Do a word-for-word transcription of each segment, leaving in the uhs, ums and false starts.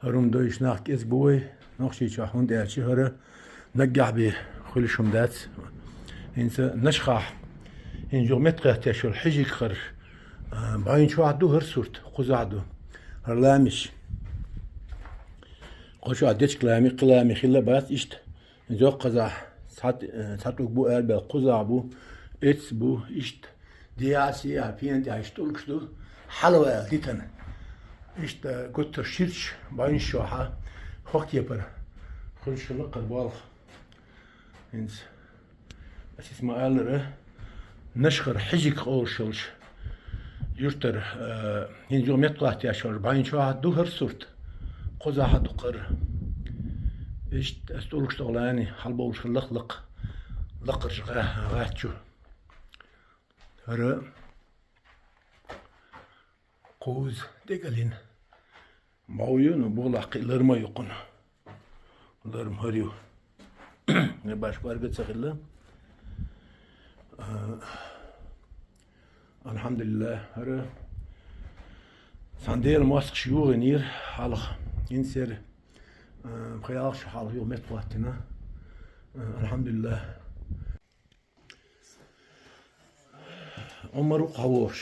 ХӀара хӀума дойча нах кӀезига бу вай, Нохчийчохь, хӀунда аьлча хӀара наггахь бен хуьлуш хӀума дац. ХӀинца Нашхахь, хӀинца юха меттахӀоттош йолу хьижиг хӀара, а, бӀаьвнаш чохь ду хӀара сурт, кхузахь ду. ХӀара ламеш. Кху чохь дечиг лами, кхин лами хилла а бац иштта. ХӀинца йоккха кхузахь цхьа, э, цхьа тӀулг бу, арабаьлла кхузахь бу, эцца бу, иштта. Дехьа, сехьа, пена тӀехь иштта тӀулгаш ду, хьалаваьлла дитина. Иштта гуттар а ширачу бӀаьвнаш чохь хӀокху кепара хуьлуш хилла кхара болх. ХӀинца ас иза ма-аллара, Нашхара хьижиг олуш йолчу юьртара, э, хӀинца юха меттахӀоттош йолчу бӀаьвнаш чохь ду хӀара сурт, кхузахь а ду кхара. Иштта ас тӀулгаш тӀехула хьалабовлуш хилла лакха, лакхарчу гӀа-, гӀат чу. ХӀара кхуза декъалина. БӀов ю, ну, бухахь кхин ларма а ю кхуна. Ларма хӀара ю. Баш кӀорга ца хилла. А, алхьамдулиллахӀ, хӀара цхьана Делан мостагӀаша йохийнера хьалха. ХӀинца яра, а, пхи-ялх шо хьалха юха меттахӀоттийна. А, алхьамдулиллахӀ. Ӏумар ву кху хьан вогӀуш.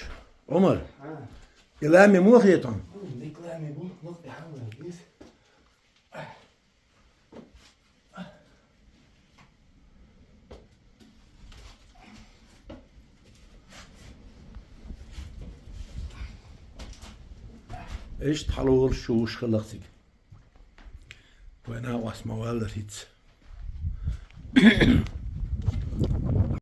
Ӏумар, а, и лами муха хета хьуна? Дика лами бу, лакха тӀехь хьалаваьлла деза. Иштта хьалаволуш чу вуш хилла цига. Вайн накъост ма-валлара хӀинца.